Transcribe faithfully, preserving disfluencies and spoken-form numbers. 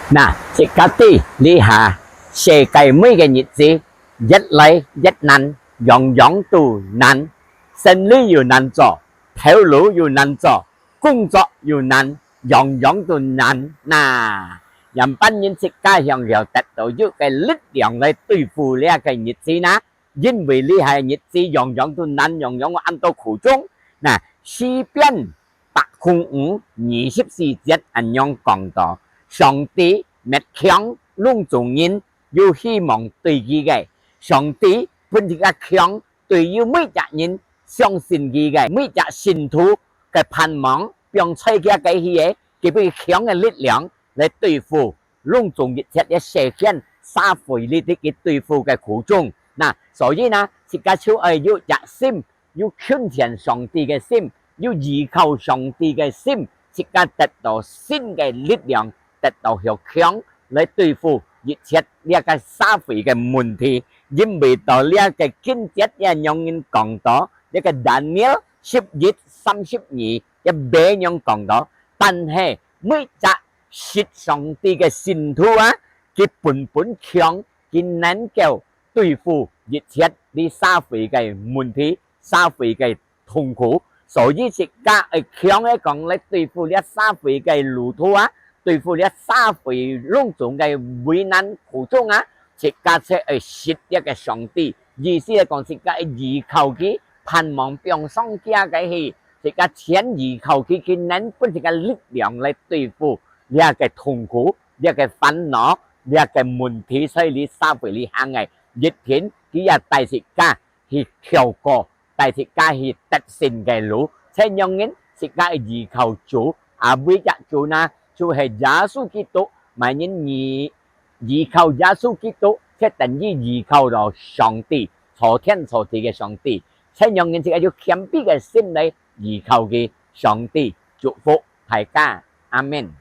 那，自家知這下世界每個日子越來越難，樣樣都難，生理又難做，頭路又難做，工作又難，樣樣都難。那，仰般形自家想要得到有个力量來對付這个日子呢？因為這下日子樣樣都難，樣樣恁多苦衷。那，詩篇百空五二十四節恁樣講到：上帝搣強攏總人有希望對佢个，上帝分自家強對於每隻人相信佢个，每隻信徒个盼望放在佢个去个，佢分強个力量來對付攏總一切个世間社會裡底佢對付个苦衷。那，所以呢，自家就愛有隻心，有近前上帝个心，有依靠上帝个心，自家得到新个力量，得到較強來對付一切這个社會个問題。因為到這个經節也讓人講到，這个Daniel十一三十二，也這樣講到，但係每隻 識上帝个信徒啊，佢本本強，佢能夠對付一切這社會个問題、社會个痛苦。所以自家愛強个講來對付這社會个路途啊，對付這社會攏總个危難苦衷啊，自家就愛識這个上帝。意思係講，自家愛依靠佢，盼望放上佢个去，自家全依靠佢，佢能分自家力量來對付 這个痛苦、這个煩惱、這个問題在這社會裡行个，一定佢也帶自家去跳過，帶自家去得勝个路。就讓人自家依靠主，啊，唯一主呢，就係耶穌基督。麼人依，依靠耶穌基督，就等於依靠到上帝，造天造地个上帝。就讓人自家有謙卑个心來依靠佢。上帝祝福大家，阿們。